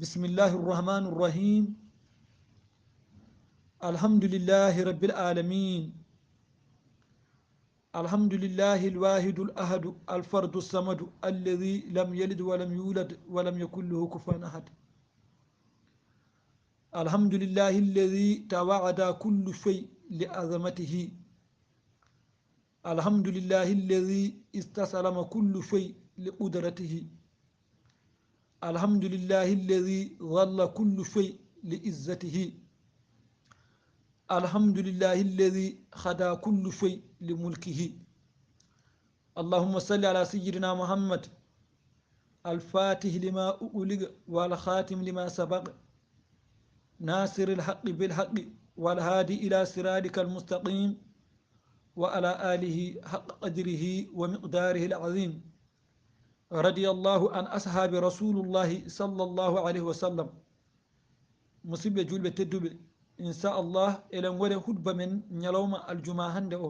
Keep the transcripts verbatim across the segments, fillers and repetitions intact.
بسم الله الرحمن الرحيم. الحمد لله رب العالمين. الحمد لله الواحد الأحد الفرد الصمد الذي لم يلد ولم يولد ولم يكن له كفوا أحد. الحمد لله الذي توعد كل شيء لعظمته. الحمد لله الذي استسلم كل شيء لقدرته. الحمد لله الذي ذل كل شيء لعزته. الحمد لله الذي خضع كل شيء لملكه. اللهم صل على سيدنا محمد الفاتح لما أغلق والخاتم لما سبق ناصر الحق بالحق والهادي إلى صراطك المستقيم وعلى آله حق قدره ومقداره العظيم. رضي الله عن أصحاب رسول الله صلى الله عليه وسلم. Musidɓe julɓe tedduɓe, inchallah, eɗen ngoni e hutba men ñalawma aljuma hannde o.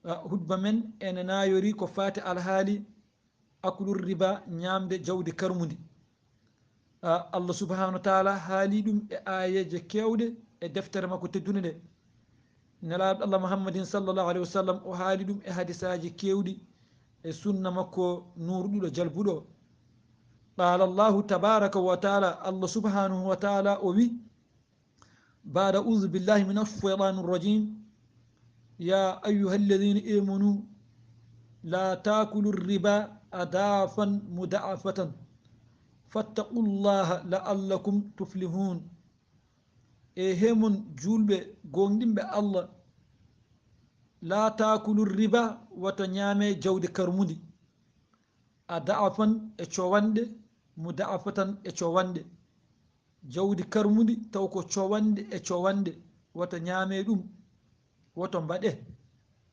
Ah, hutba men ene naayori ko faati alhaali aklur riba, ñaamde jawdi karmundi. Ah, Allah subhanahu wa taala haali ɗum e aayeeje keewɗe e deftere makko teddunde nde. Nelaaɗo Allah Muhammadin sallallahu alayhi wa sallam o haali ɗum e hadisaaji keewɗi e sunna makko nuurɗuɗo jalbuɗo. Qala Allahu tabaraka wa taala, Allah subhanahu wa taala o wi, بعد أعوذ بالله من الشيطان الرجيم. يا أيها الذين آمنوا لا تأكلوا الربا أضعافا مضاعفة واتقوا الله لعلكم تفلحون. E hemon julɓe gonɗinɓe Allah, la taakulu riba, wata ñaame jawdi karmundi, a da'afan e cowanɗe, mu da'afatan e cowanɗe. Jawdi karmundi taw ko cowanɗe e cowanɗe, wata ñaame ɗum, woto mbaɗe.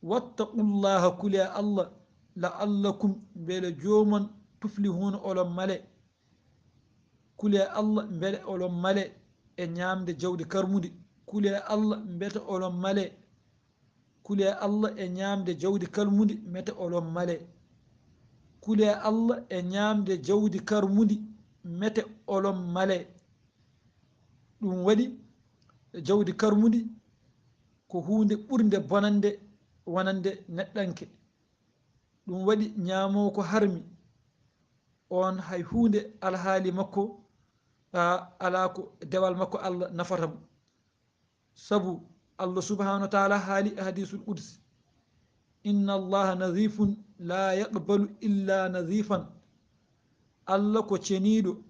Wattaqullaha, kule Allah, la'allakum, mbele joomon, tuflihuna, olon male. Kule Allah, mbele olon male e ñaamde jawdi karmundi. Kule Allah, mbete olon male. Kule Allah e ñaamde jawdi karmundi, mbete olon male. Kule Allah e ñaamde jawdi karmundi, mbete olon male. Ɗum waɗi jawdi karmundi ko huunde ɓurnde bonande wonande neɗɗanke. Ɗum waɗi ñaamoowo ko harmi, on hay huunde alhaali makko, a, alaa ko dewal makko Allah nafata mo. Sabu Allah subhanahu wa taala haali e hadisul qudsi, inna Allaha nadhifun la yaqbalu illa nadhifan. Allah ko ceniiɗo,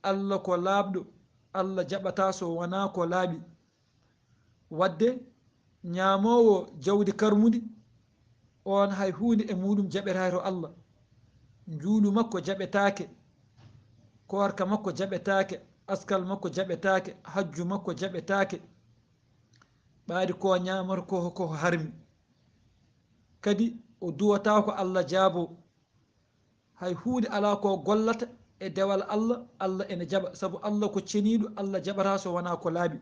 Allah ko laaɓɗo, Allah jaɓataa so wonaa ko laaɓi. Wadde ñaamoowo jawdi karmundi, on hay huunde e muuɗum jaɓetaake to Allah. Njuulu makko jaɓetaake, koorka makko jaɓetaake, askal makko jaɓetaake, hajju makko jaɓetaake. Ɓaadi ko ñaamata ko, ko harmi. Kadi o duwataa ko Allah jaabo. Hay huunde alaa ko gollata e dewal Allah, Allah ene jaɓa, sabu Allah ko ceniiɗo, Allah jaɓataa so wonaa ko laaɓi.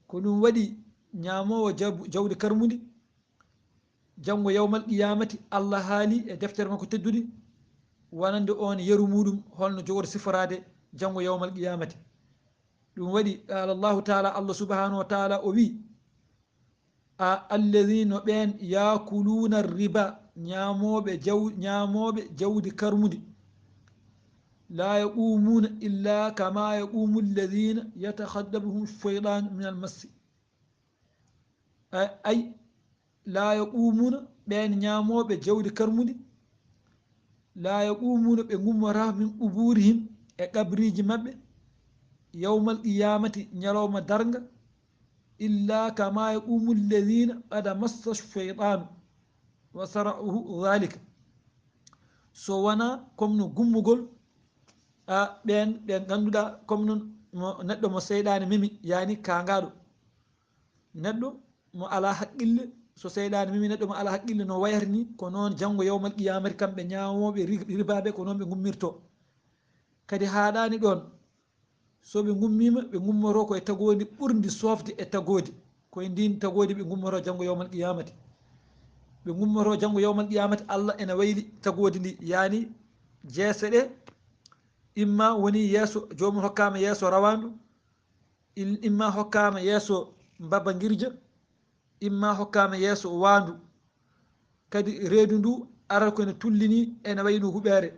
Ko ɗum waɗi ñaamoowo jabu-, jawdi karmundi, janngo yawmal qiyamati, Allah haali e deftere makko teddude, wonande on yeru muuɗum, holno jogori siforaade janngo yawmal qiyamati. Ɗum waɗi, qala Allahu taala, Allah subhanahu wa taala o wi, a, alladhina, ɓeen, yaakuluuna riba, ñaamooɓe jaw-, ñaamooɓe jawdi karmundi, la yaquumuuna illa kama yaquumu alladhina yatakhabbathuhu shaytaanu min almassi. Ay, ay, la yaquumuuna, ɓeen ñaamooɓe jawdi karmundi, la yaquumuuna, ɓe ngummoraa, min qubuurihim, e qabriiji maɓɓe, yawmal qiyamati, ñalawma darnga, illa kama yaquumu alladhina qad massa shaytaanu wa sara'uhu dhalika. So wonaa comme no gummugol, a, ɓeen, ɓe ngannduɗaa comme non mo neɗɗo mo seyɗaane memi, yaani kaangaaɗo. Neɗɗo mo alaa haqqille, so seyɗaane memi neɗɗo mo alaa haqqille no wayata ni, ko noon janngo yawmal qiyamati kamɓe ñaamooɓe ri-, ribaaɓe ko noon ɓe ngummirtoo. Kadi haaɗaani ɗoon, so ɓe ngummiima, ɓe ngummoto ko e tagoondi ɓurndi soofde e tagoodi. Ko e ndiin tagoodi ɓe ngummoto janngo yawmal qiyamati. Ɓe ngummoto janngo yawmal qiyamati, Allah ene wayli tagoodi ndi, yaani jeese ɗe, Imma woni yeeso, joomum hokkaama yeeso rawaandu, il-, imma hokkaama yeeso mbaba ngirja, imma hokkaama yeeso waandu. Kadi reedu ndu arata ko ene tullini, ene wayi no huɓeere.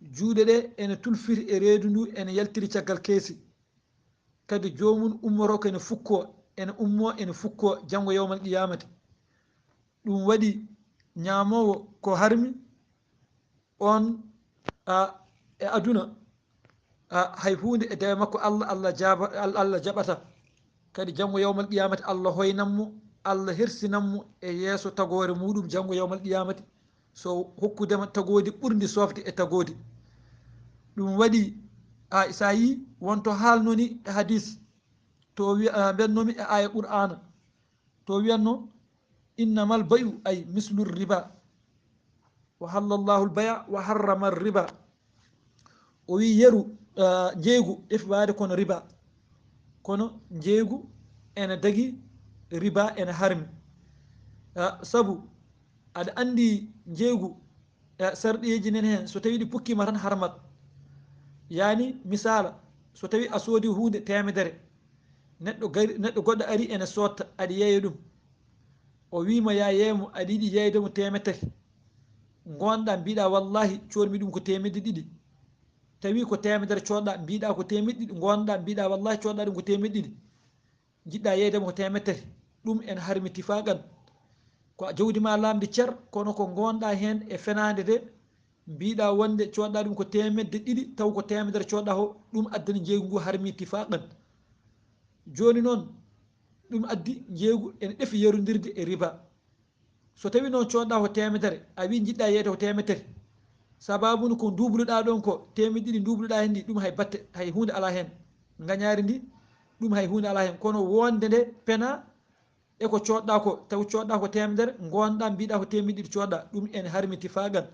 Juuɗe ɗe ene tulfiti e reedu ndu, ene yaltiri caggal keesi. Kadi joomum ummoto ko ene fukkoo, ene ummoo, ene fukkoo janngo yawmal qiyaamati. Ɗum waɗi ñaamoowo ko harmi, on, a, e aduna, a, hay huunde e dewe makko Allah, Allah jaaba-, Al-, Allah jaɓata. Kadi janngo yawmal qiyaamati Allah hoynan mo, Allah hersinan mo e yeeso tagoore muuɗum janngo yawmal qiyaamati. So hokkudema tagoodi ɓurndi soofde e tagoodi. Ɗum waɗi, a, so a yii won to haalnoni e hadis, to wi-, a, mbennomi e aaya Qur'aana, to wiyanno, "Innamal bay'u ay mislu riba, wa hallallahu al-bay'a wa harrama riba." O wi yeru, a, njeeygu ɗefi waade kono riba. Kono njeeygu ene dagi, riba ene harmi. A, sabu aɗa anndi njeeygu, e sarɗiyeeji nen heen, so tawi ɗi pukkiima tan harmat. Yaani, misaala, so tawi a soodi huunde teemedere, neɗɗo gari, neɗɗo goɗɗo ari ene sootta, aɗa yeeya ɗum. O wii ma, "Yaa yeey mo, aɗa yiɗi yeeyde mo teemedde tati." Ngoonɗaa, mbiɗaa, "Wallaahi, coodmi ɗum ko teemedde ɗiɗi." Tawi ko teemedere coodɗaa, mbiɗaa ko teemedde ɗiɗi, ngoonɗaa, mbiɗaa, "Wallaahi, coodɗaa ɗum ko teemedde ɗiɗi." Njiɗɗaa yeeyde mo ko teemedde tati. Ɗum ene harmi tifaaqan. Ko a jawdi ma laamdi cer, kono ko ngoonɗaa heen e fenaande de, mbiɗaa wonde coodɗaa ɗum ko teemedde ɗiɗi, taw ko teemedere coodɗaa ko, ɗum addani njeeygu ngu harmi tifaaqan. Jooni noon, ɗum addi njeeygu ene ɗefi yerondirde e riba. So tawi noon coodɗaa ko teemedere, a wii njiɗɗaa yeeyde ko teemedere tati. Sababu no ko nduubluɗaa ɗoon ko teemedde ɗiɗi nduubluɗaa heen ndi, ɗum hay batte, hay huunde alaa heen. Ngañaari ndi, ɗum hay huunde alaa heen. Kono wonde nde pena e ko coodɗaa ko, taw coodɗaa ko teemedere, ngoonɗaa mbiɗaa ko teemedde ɗiɗi coodɗaa, ɗum ene harmi tifaaqan.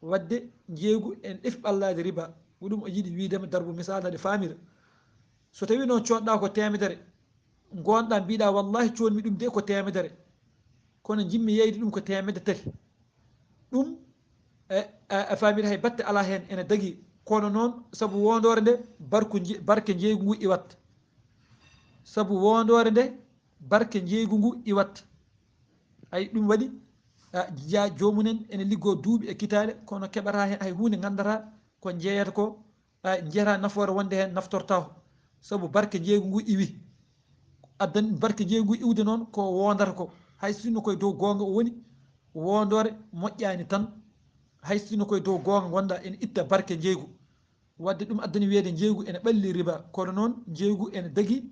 Waɗde njeeygu ene ɗefi ɓallaade riba. Ko ɗum o yiɗi wiidema darbu misaal, aɗa faamira. So tawi noon coodɗaa ko teemedere, ngoonɗaa mbiɗaa, "Wallaahi, coodmi ɗum de ko teemedere. Kono njiɗmi yeeyde ɗum ko teemedde tati." Ɗum, e, a, a faamiri hay batte alaa heen, ene dagi. Kono noon, sabu wondoore nde, barku nje-, barke njeeygu ngu iwat. Sabu wondoore nde, barke njeeygu ngu iwat. Ay, ɗum waɗi, a, njiyaa joomumen ene liggoo duuɓi e kitaale, kono keɓataa heen hay huunde, nganndataa ko njeeyata ko, a, njiyataa nafoore wonde heen naftortaa ko. Sabu barke njeeygu ngu iwi. Addan barke njeeygu ngu iwde noon ko wondata ko. Hay sinno koye dow goonga o woni, wondoore moƴƴaani tan. Hay sinno koye dow goonga ngonɗaa, ene itta barke njeeygu. Waɗde ɗum addani wiyeede njeeygu ene ɓalli riba, kono noon njeeygu ene dagi,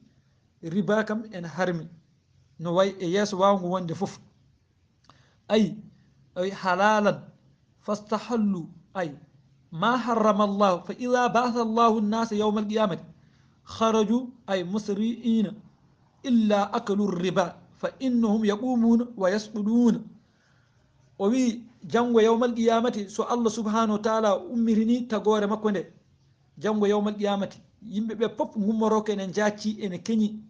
riba kam ene harmi, no wayi e yeeso waawngu wonde fof. Ay, ay, halalan fastahallu, ay, ma harrama Allahu, fa ida ba'atha Allahu an-nasa yawma al-qiyamati kharaju, ay, musri'ina illa akalu riba, fa innahum yaqumuna wa yasquduna. O wi, janngo yawmal qiyamati, so Allah subhanahu wa taala ummirini tagoore makko nde, janngo yawmal qiyamati, yimɓe ɓe pop ngummoto ko ene njaacci, ene keñi,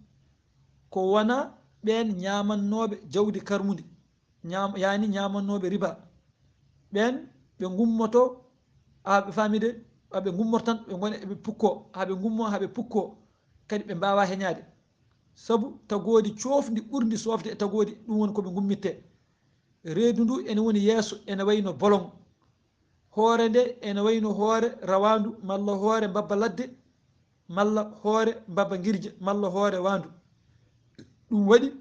ko wona ɓeen ñaamannooɓe jawdi karmundi, ñaam-, yaani ñaamannooɓe riba. Ɓeen ɓe ngummoto, haa ɓe faamide, haa ɓe ngummortan, ɓe ngona eɓe pukko, haa ɓe ngummo, haa ɓe pukko, kadi ɓe mbaawa heñaade. Sabu tagoodi coofndi ɓurndi soofde e tagoodi, ɗum woni ko ɓe ngummitte. Reedu ndu ene woni yeeso, ene wayi no bolon. Hoore nde ene wayi no hoore rawaandu, malla hoore mbabba ladde, malla hoore mbabba ngirja, malla hoore waandu. Ɗum waɗi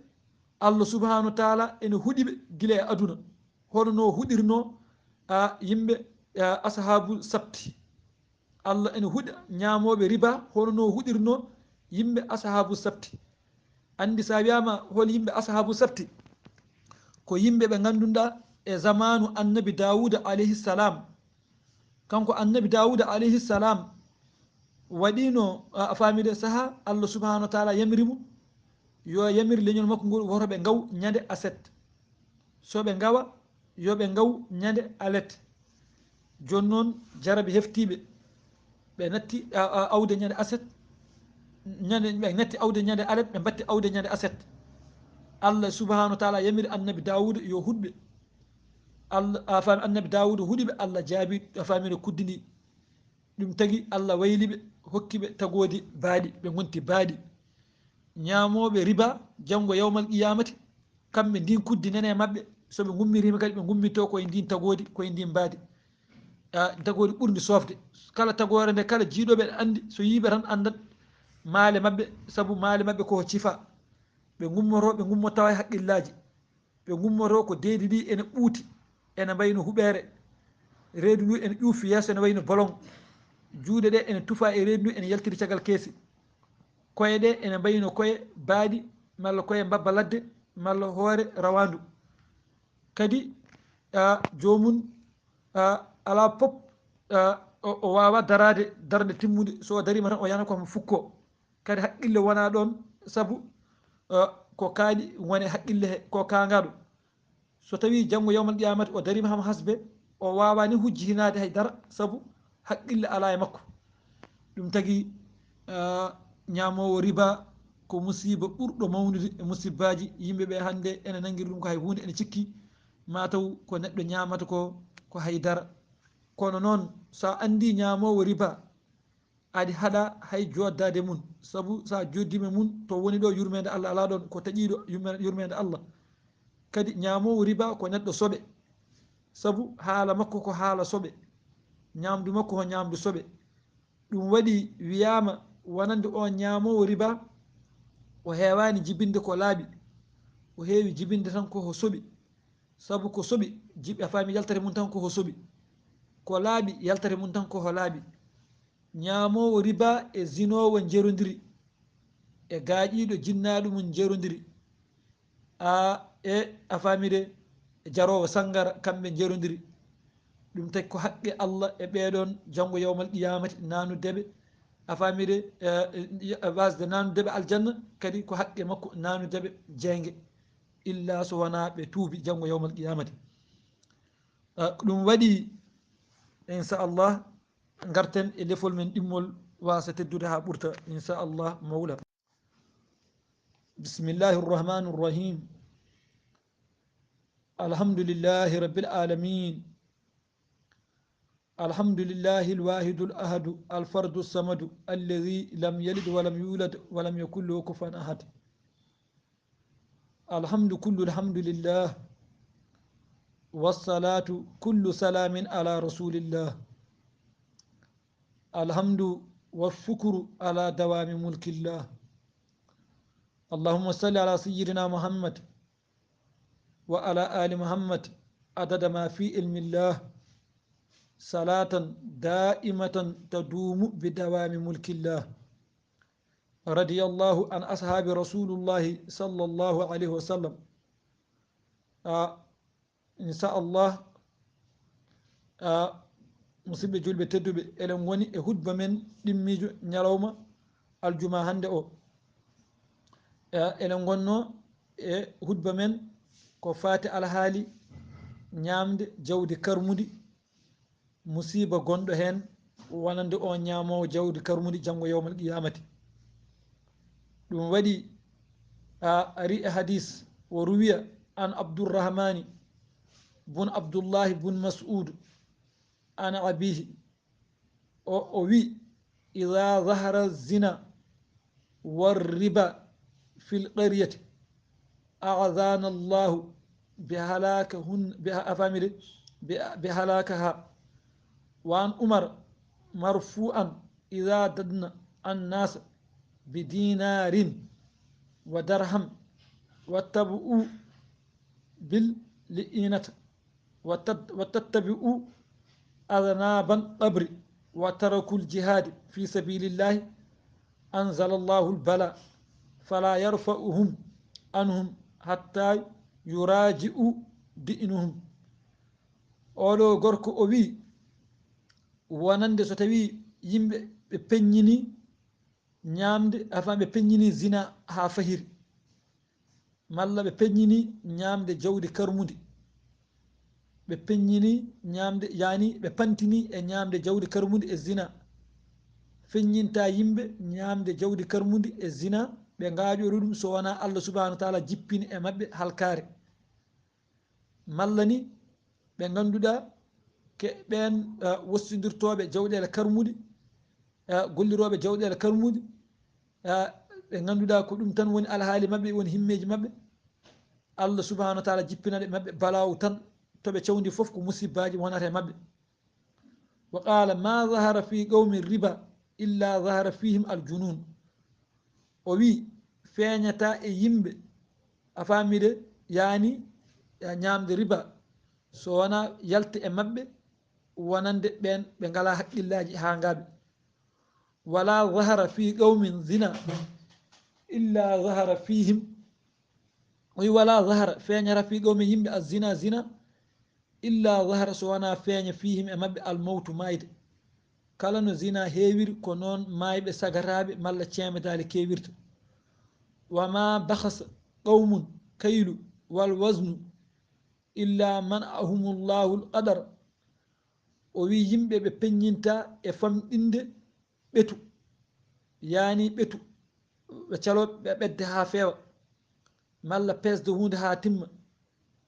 Allah subhanahu wa taala ene huɗi ɓe gila e aduna, hono no huɗirno, a, yimɓe, a, ashabu sabti. Allah ene huɗa ñaamooɓe riba hono no huɗirno yimɓe ashabu sabti. Anndi, so a wiyaama hol yimɓe ashabu sabti, ko yimɓe ɓe ngannduɗaa e zamaanu annabi Daawuda alayhi salam. Kanko annabi Daawuda alayhi salam waɗiino, a, a faamide, saha Allah subhanahu wa taala yamiri mo yo yamir leñol makko ngol, woto ɓe ngaw ñande aset. So ɓe ngawa, yo ɓe ngaw ñande alet. Jooni noon, jarabi heftiiɓe, ɓe natti, a, a, awde ñande aset, ñande, ɓe natti awde ñande alet, ɓe mbatti awde ñande aset. Allah subhanahu wa taala yamiri annabi Daawuda yo huɗ ɓe. Allah, a faami, annabi Daawuda huɗi ɓe, Allah jaabi, a faami, no kuddini. Ɗum tagi Allah wayli ɓe, hokki ɓe tagoodi baaɗi, ɓe ngonti baaɗi. Ñaamooɓe riba, janngo yawmal qiyamati, kamɓe ndin kuddi nene maɓɓe, so ɓe ngummirii kadi, ɓe ngummitto koye ndin tagoodi, koye ndin mbaadi. Ah, tagoodi ɓurndi soofde. Kala tagoore nde, kala jiiɗo ɓe anndi, so yii ɓe tan anndat maale maɓɓe, sabu maale maɓɓe ko cifa. Ɓe ngummoto, ɓe ngummoto tawa e haqqillaaji. Ɓe ngummoto ko deedi ɗi ene ɓuuti, ene mbayi no huɓeere. Reedu ndu ene ƴuufi yeeso, ene wayi no bolon. Juuɗe ɗe ene tufa e reedu ndu, ene yaltiri caggal keesi. Koye ɗe ene mbayi no koye baaɗi, malla koye mbabba ladde, malla hoore rawaandu. Kadi, ah, joomum, ah, alaa pop, ah, o, o waawa daraade darnde timmunde. So o dariima tan, o yana ko mo fukko. Kadi haqqille wona ɗon, sabu, ah, ko kaaɗi woni haqqille he, ko kaangaɗo. So tawi janngo yawmal qiyamati o dariima hamo hasbe, o waawani hujjihinaade hay dara, sabu haqqille alaa e makko. Ɗum tagi, ah, ñaamoowo riba ko musiba ɓurɗo mawnude e musibaaji. Yimɓe ɓe hannde ene nanngiri ɗum ko hay huunde, ene cikki ma taw ko neɗɗo ñaamata ko, ko hay dara. Kono noon, so a anndi ñaamoowo riba, aɗa haɗa hay joddaade mum, sabu so a joddiima e mum, to woni ɗo yurmeende Allah alaa ɗon, ko taƴiiɗo yurme-, yurmeende Allah. Kadi ñaamoowo riba ko neɗɗo soɓe, sabu haala makko ko haala soɓe, ñaamdu makko ko ñaamdu soɓe. Ɗum waɗi wiyaama wonande o ñaamoowo riba, o heewaani jibinde ko laaɓi, o heewi jibinde tan ko ho soɓi, sabu ko soɓi, jib-, a faami, yaltata e mum tan ko ho soɓi, ko laaɓi yaltata e mum tan ko ho laaɓi. Ñaamoowo riba e zinoowo njerondiri, e gaaƴiiɗo jinnaaɗo mum njerondiri. A, e, a faami de, jaroowo sanngara, kamɓe njerondiri. Ɗum tagi ko haqqe Allah e ɓee ɗoon, janngo yawmal qiyamati, nanude ɓe, a faami de, e, e, wasde nanude ɓe aljanna, kadi ko haqqe makko nanude ɓe jeynge, illa so wonaa ɓe tuubi janngo yawmal qiyamati. A, ko ɗum waɗi, inchallah, ngarten e lefol men ɗimmol, waasa teddude haa ɓurta, inchallah, mawla. بسم الله الرحمن الرحيم. الحمد لله رب العالمين. الحمد لله الواحد الأحد الفرد الصمد الذي لم يلد ولم يولد ولم يكن له كفوا أحد. الحمد كل الحمد لله، والصلاة كل سلام على رسول الله. الحمد والشكر على دوام ملك الله. اللهم صل على سيدنا محمد وعلى آل محمد عدد ما في علم الله، صلاة دائمة تدوم بدوام ملك الله. رضي الله عن أصحاب رسول الله صلى الله عليه وسلم. A, inchallah, a, musidɓe julɓe tedduɓe, eɗen ngoni e hutba men ɗimmiijo ñalawma aljuma hannde o. E, eɗen ngonno e hutba men ko faati alhaali ñaamde jawdi karmundi, musiba gonɗo heen wonande on ñaamoowo jawdi karmundi janngo yawmal qiyamati. Ɗum waɗi, a, ari e hadis, وروي عن عبد الرحمن بن عبد الله بن مسعود عن أبيه، o, o wi: إذا ظهر الزنا والربا في القرية أعاذنا الله بهلاكهن، بها-، a faami de? Bi-, بهلاكها. وعن عمر مرفوعا: إذا دن الناس بدينار ودرهم واتبعوا باللئينة وتت-، وتتبعوا أذناب القبر وتركوا الجهاد في سبيل الله أنزل الله البلاء فلا يرفعهم عنهم حتى يراجعوا دينهم. Oɗo gorko o wi, wonande so tawi yimɓe ɓe peññini ñaamde, a faami, ɓe peññini zina haa fahiri, malla ɓe peññini ñaamde jawdi karmundi, ɓe peññini ñaamde, yaani ɓe pantini e ñaamde jawdi karmundi e zina, feññinta yimɓe ñaamde jawdi karmundi e zina, ɓe ngaaƴoru ɗum so wonaa Allah subhanahu wa taala jippini e maɓɓe halkaare. Malla ni ɓe ngannduɗaa ke ɓeen, eh, wossindirtooɓe jawɗeele karmuɗi, eh, gollirooɓe jawɗeele karmuɗe, eh, ɓe ngannduɗaa ko ɗum tan woni alhaali maɓɓe, woni himmeeji maɓɓe. Allah subhanahu wa taala jippinana maɓɓe balaawu tan, to ɓe cawndi fof ko musibbaaji wonata e maɓɓe. Wa qala ma zahara fi qawmin riba illa zahara fihim al junun. O wi, feeñata e yimɓe, a faami de, yaani, eh, ñaamde riba, so wonaa yalta e maɓɓe wonande ɓeen ɓe ngalaa haqqillaaji haa ngaaɓe. Wala zahara fi qawmin zina illa zahara fihim. O wi, wala zahara, feeñata fi qawmin yimɓe, a zina, zina, illa zahara, so wonaa feeña fihim e maɓɓe al mawtu, maayde. Kala no zina heewiri, ko noon maayɓe sagataaɓe malla ceemedale keewirta. Wa ma bakhasa qawmun kaylu wal waznu illa man'ahumullahu al qadar. O wi, yimɓe ɓe peññinta e famɗinde ɓetu, yaani ɓetu, ɓe calo, ɓe ɓedde haa feewa, malla pesde huunde haa timma,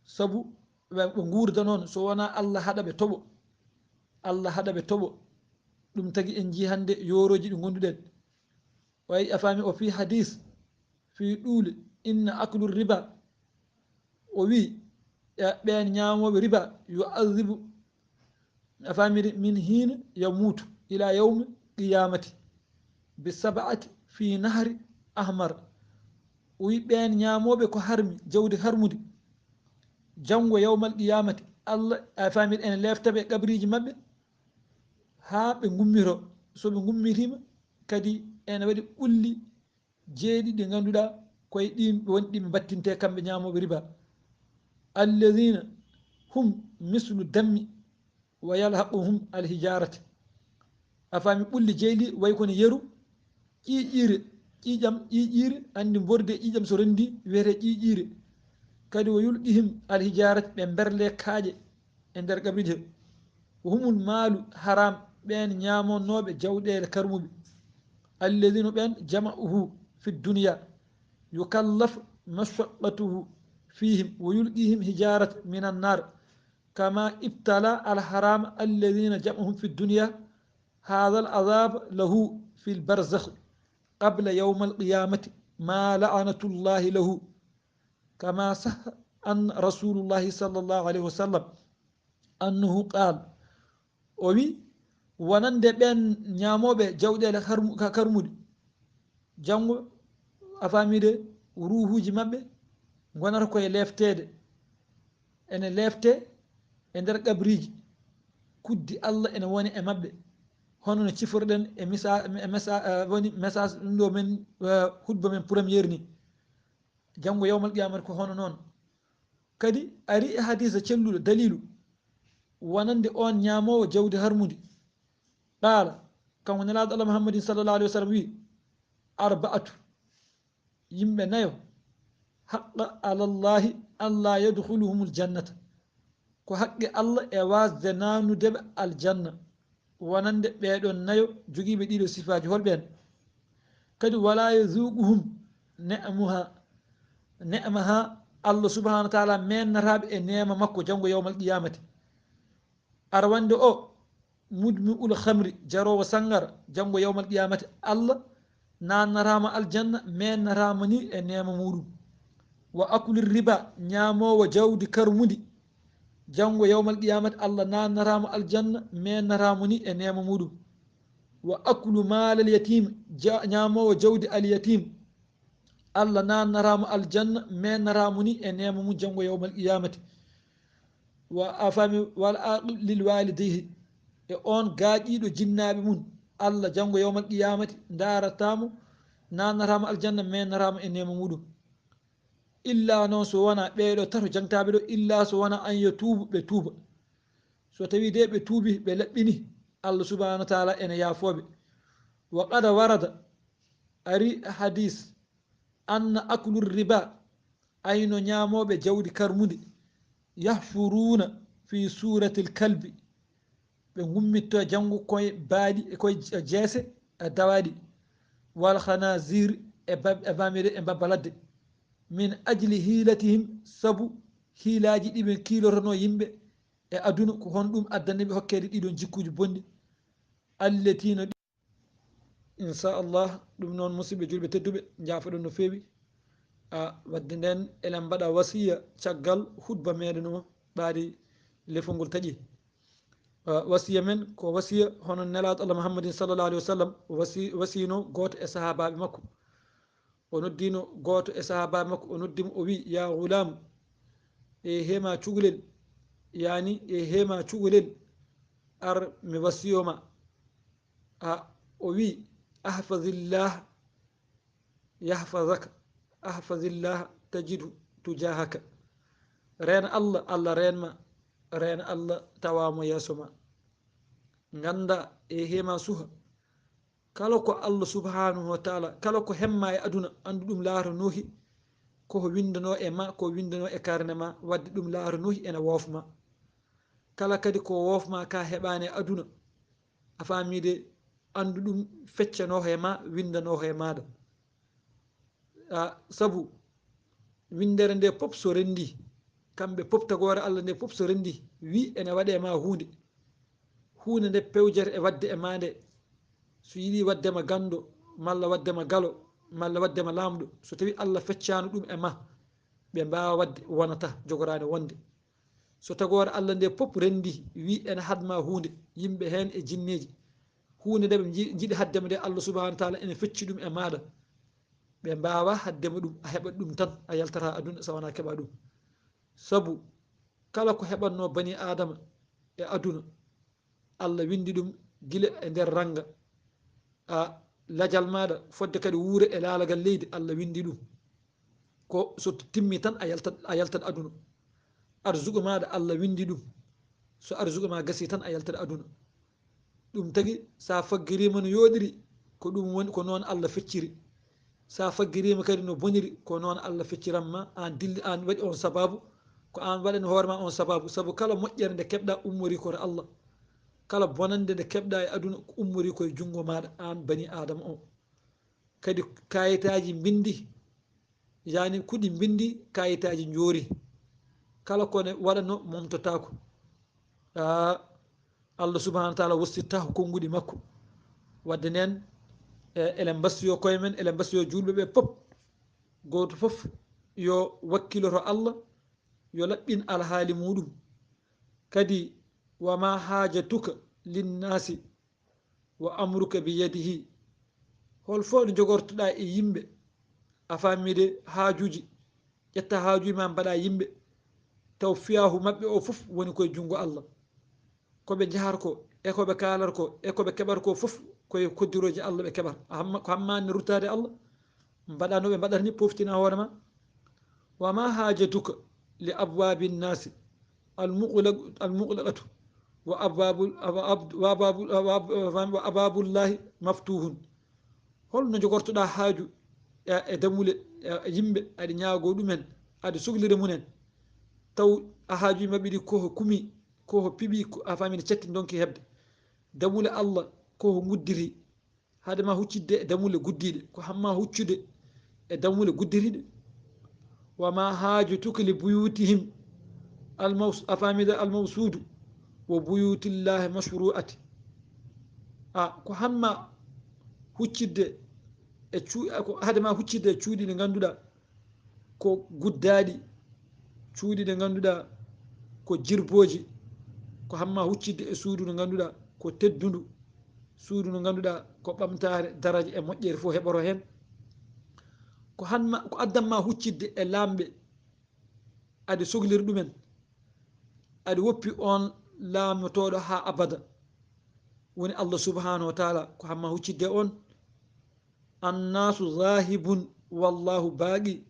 sabu ɓe, ɓe nguurda noon, so wonaa Allah haɗa ɓe toɓo, Allah haɗa ɓe toɓo. Ɗum tagi en njii hannde yoorooji ɗi ngonduɗen. Way a faami, o fii hadis, fii ɗuule, inna aklu riba, o wi, e ɓeen ñaamooɓe riba, yu'adhibu, a faamiri, min hiina yamuutu ila yawmi qiyamati bi sab'ati fi nahri ahmar. O wi, ɓeen ñaamooɓe ko harmi, jawdi harmundi, janngo yawmal qiyamati, Allah, a faamiri, ene leefta ɓe e qabriiji maɓɓe haa ɓe ngummito. So ɓe ngummitiima, kadi ene waɗi ɓulli jeeɗiɗi ɗi ngannduɗaa koye ɗin woni ɗi ɓe mbattinte kamɓe ñaamooɓe riba. Alladhina hum mislu dammi wa yalhaquhum alhijarati. A faami, ɓulli jeeɗi way kono yeru, ƴiiƴiire, ƴiiƴam, ƴiiƴiire, anndi mborde ƴiiƴam so renndi wiyete ƴiiƴiire. Kadi wa yulqihim alhijarati, ɓe mberle kaaƴe e nder qabriiji he. Wa humul maalu haram, ɓeen ñaamonnooɓe jawɗeele karmuɓe. Alladhina, ɓeen jama'uhu fi dunya yukallaf mashaqqatuhu fihim wa yulqihim hijaratan min annar kama ibtala alharama alladhina jama'uhum fi dunya. Hadha al azab lahu fi al barzakh qabla yawm al qiyamati ma la'natullahi lahu. Kama sahha an rasulullahi sallallahu alayhi wa sallam annahu qal, o wi, wonande ɓeen ñaamooɓe jawɗeele karmu-, ka-, karmuɗi, janngo, a faami de, ruuhuuji maɓɓe ngonata koye leefteede, ene leefte e nder qabriiji, kuddi Allah ene woni e maɓɓe, hono no ciforɗen e misa-, e mesa-, eh, woni message ɗum ɗo men, eh, hutba men première ni. Janngo yawmal qiyamata ko hono noon. Kadi ari e hadisa celluɗo, dalilu wonande on ñaamoowo jawdi harmundi. Qaala, kanko Nelaaɗo Allah Muhammadin sallallahu alayhi wa sallam wi, arba'atu, yimɓe nayo, haqqa ala Allahi an la yadkhuluhumul jannata, ko haqqe Allah e wasde naanude ɓe aljanna, wonande ɓeeɗon nayo jogiiɓe ɗiɗo sifaaji. Hol ɓeen? Kadi, wala yazuquhum ne'amuha, ne'amaha, Allah subhanahu wa taala mennata ɓe e neema makko janngo yawmal qiyamati. Arwande o, mudmi'ul khamri, jaroowo sangara, janngo yawmal qiyamati, Allah nannataama aljanna, mennataama ni e neema muɗum. Wa aklu riba, ñaamoowo jawdi karmundi, janngo yawmal qiyamati, Allah nannataama aljanna, mennataama ni e neema muɗum. Wa aklu maalal yatim, ja-, ñaamoowo jawdi al yatim, Allah nannataama aljanna, mennataama ni e neema mum janngo yawmal qiyamati. Wa a faami, wal aqil lil walidayhi, e on gaaƴiiɗo jinnaaɓe mum, Allah janngo yawmal qiyamati ndaarataamo, nannataamo aljanna, mennataamo e neema muɗum. Illa noon so wona ɓeeɗo tato jangtaaɓe ɗo, illa so wona an yatuubu, ɓe tuuba. So tawi de ɓe tuubi, ɓe laɓɓini, Allah subhanahu wa taala ene yaafooɓe. Wa qad warada, ari hadis, anna aklu riba, ayno ñaamooɓe jawdi karmundi, yahshuruna fi suratil kalbi, ɓe ngummitto janngo koye baaɗi, e koye jeese, e dawaaɗi, wal khanazir, e ba-, e bamire, e mbabba ladde, min ajli hilatihim, sabu hiilaaji ɗi ɓe kiilotono yimɓe e aduna, ko hon ɗum addani ɓe hokkeede ɗiɗon jikkuuji bonɗi, allatina Inchallah, ɗum noon, musidɓe julɓe tedduɓe, njaafoɗon no feewi. A, wadde nden, eɗen mbaɗa wasiya caggal hutba meɗen o ɓaari lefol ngol taƴi. A, wasiya men ko wasiya hono Nelaaɗo Allah Muhammadin sallallahu alaihi wa sallam wasi-, wasiyno gooto e sahaabaaɓe makko. O noddino gooto e sahaabaaɓe makko, o noddi mo, o wi, "Ya ghulam, e heema cukalel, yaani e heema cukalel, ar mi wasiyo ma." A, o wi, "Ahfazillah yahfazaka, ahfazillah tajidhu tujahaka." Reena Allah, Allah reen ma, reena Allah tawa mo yeeso ma. Ngannda e heema suha, kala ko Allah subhanahu wa taala, kala ko hemma e aduna, anndu ɗum laatanoohi ko ko winndano e ma, ko winndano e karne ma, wadde ɗum laatanoohi ene woofma. Kala kadi ko woofma ka heɓaani e aduna, a faami de, anndu ɗum feccanooho e ma, winndanooho e maaɗa. A, sabu winndere nde pop so renndi, kamɓe pop, tagoore Allah nde pop so renndi, wi ene waɗe ma huunde. Huunde nde pewjere e waɗde e ma nde, so yiɗi waɗde ma ganndo, malla waɗde ma galo, malla waɗde ma laamɗo, so tawi Allah feccaano ɗum e ma, ɓe mbaawa waɗde, wonata, jogoraani wonde. So tagoore Allah nde pop renndi, wi ene haɗ ma huunde, yimɓe heen e jinneeji, huunde nde ɓe nji-, njiɗi haɗde ma nde, Allah subhanahu wa taala ene fecci ɗum e maaɗa. Ɓe mbaawa haɗde ma ɗum, a heɓat ɗum tan, a yaltata aduna so wonaa keɓa ɗum. Sabu kala ko heɓatnoo bani Aadama e aduna, Allah winndi ɗum gila e nder rannga. A, lajal maaɗa fodde kadi wuure e laalagal leydi, Allah winndi ɗum. Ko so timmi tan a yaltat, a yaltat aduna. Arsuku maaɗa, Allah winndi ɗum. So arsuku ma gasi tan, a yaltat aduna. Ɗum tagi, so a faggiriima no yooɗiri, ko ɗum woni, ko noon Allah fecciri. So a faggiriima kadi no boniri, ko noon Allah fecciran ma, aan dilli, aan waɗi on sababu, ko aan waɗani hoore ma on sababu. Sabu kala moƴƴere nde keɓɗa, ummori ko to Allah. Kala bonannde nde keɓɗa e aduna, ko ummori ko e junngo maaɗa, aan bani Aadama o. Kadi kayitaaji mbinndi, yaani kuɗi mbinndi, kayitaaji njoori. Kala ko ne waɗano, momtotaako. A, Allah subhanahu wa taala wossirta ko konnguɗi makko. Wadde nden, e, eɗen mbasiyo koye men, eɗen mbasiyo juulɓe ɓe pop. Gooto fof yo wakkiloto Allah, yo laɓɓin alhaali muɗum. Kadi, wa ma hajatuka linnaasi wa amruka bi yadihi. Hol fof ɗo jogortoɗa e yimɓe, a faami de, haajuuji, ƴetta haajuuji ma mbaɗa yimɓe, taw fiyaahu maɓɓe o fof woni koye junngo Allah. Ko ɓe njahata ko, e ko ɓe kaalata ko, e ko ɓe keɓata ko fof, koye koddirooji Allah ɓe keɓata. A hamma, ko hamma ne ruttaade Allah, mbaɗa no ɓe mbaɗata ni, poftina hoore ma. Wa ma hajatuka li abwabi nnasi al muqlaq-, al muqlaqatu wa abwabul, wa ab-, wa abwabul, wa ab-, wa ababullahi maftuhun. Holno jogortoɗa haaju e, e damule, e yimɓe, aɗa ñaago ɗumen, aɗa sohlira mumen, taw a haajuji maɓɓe ɗi ko kumi, ko piɓi, ko a faami ne catti donki heɓde. Damule Allah ko nguddiri, haade ma huccidde e damule guddiɗe, ko hamma huccude e damule guddiriɗe. Wa ma hajatuka li buyutihim al maws-, a faami de, al mawsudu wa buyutillahi mashru'ati. A, ko hamma huccidde e cu-, a, ko haade ma huccidde e cuuɗi ɗi ngannduɗa ko guddaaɗi, cuuɗi ɗi ngannduɗa ko jirbooji, ko hamma huccidde e suudu ndu ngannduɗa ko teddundu, suudu ndu ngannduɗa ko ɓamtaare, daraja e moƴƴere fof heɓoto heen. Ko hamma, ko addan ma huccidde e laamɓe, aɗa sohlira ɗumen, aɗa woppi on laamotooɗo haa abada, woni Allah subhanahu wa taala, ko hamma huccidde on. Annaasu zaahibun wallahu baaqi,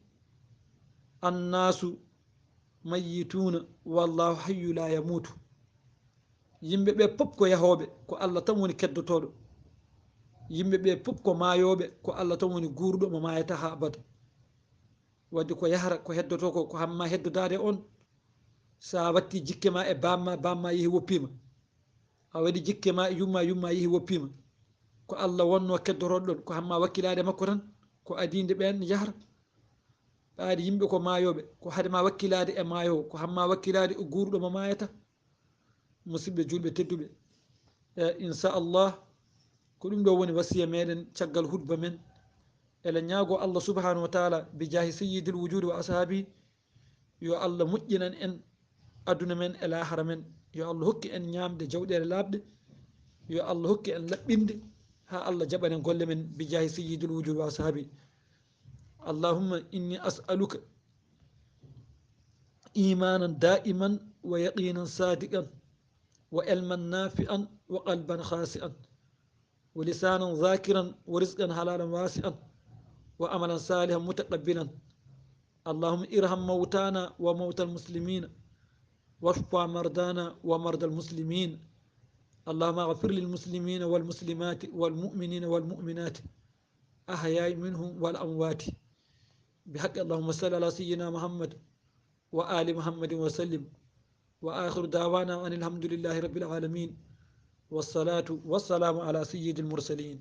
annaasu mayyituuna wallahu hayyu la yamuutu. Yimɓe ɓe pop ko yahooɓe, ko Allah tan woni keddotooɗo. Yimɓe ɓe pop ko maayooɓe, ko Allah tan woni guurɗo mo maayata haa abada. Wadde ko yahata, ko heddoto ko, ko hamma heddodaade on. So a watti jikke ma e bamma, bamma yehi woppima. A waɗi jikke ma e yumma, yumma yehi woppima. Ko Allah wonno keddoroɗo ɗon, ko hamma wakkilaade makko tan, ko adiinde ɓen yahata. Ɓaade yimɓe ko maayooɓe, ko hade ma wakkilaade e maayo, ko hamma wakkilaade e guurɗo mo maayata. Musidɓe julɓe tedduɓe, e, inchallah, Ko ɗum ɗo woni wasiya meɗen caggal hutba men. Eɗen ñaago Allah subhanahu wa taala bi jaahi sayyidil wujudi wa ashaabi, yo Allah moƴƴinan en aduna men e lahara men. Yo Allah hokku en ñaamde jawɗeele laaɓɗe. Yo Allah hokku en laɓɓinde haa Allah jaɓanen golle men bi jaahi sayyidil wujudi wa ashaabi. Allahumma inni as'aluka imanan da'iman wa yaqinan sadiqan wa ilman nafi'an wa qalban khashi'an wa lisanan zakiran wa rizqan halalan wasi'an wa amalan salihan mutaqabbilan. Allahumma irham mawtana wa mawtal muslimina washfa mardana wa mardal muslimin. Allahumma ighfir lil muslimina wal muslimati wal mu'minina wal mu'minati ahya'i minhum wal amwati. Bihaqqi Allahumma salli ala sayyidina Muhammad wa ali Muhammadin wa sallim. Wa akhiru da'wana anil hamdulillahi rabbil alamin. Wassalatu wassalamu ala sayyidil mursalin.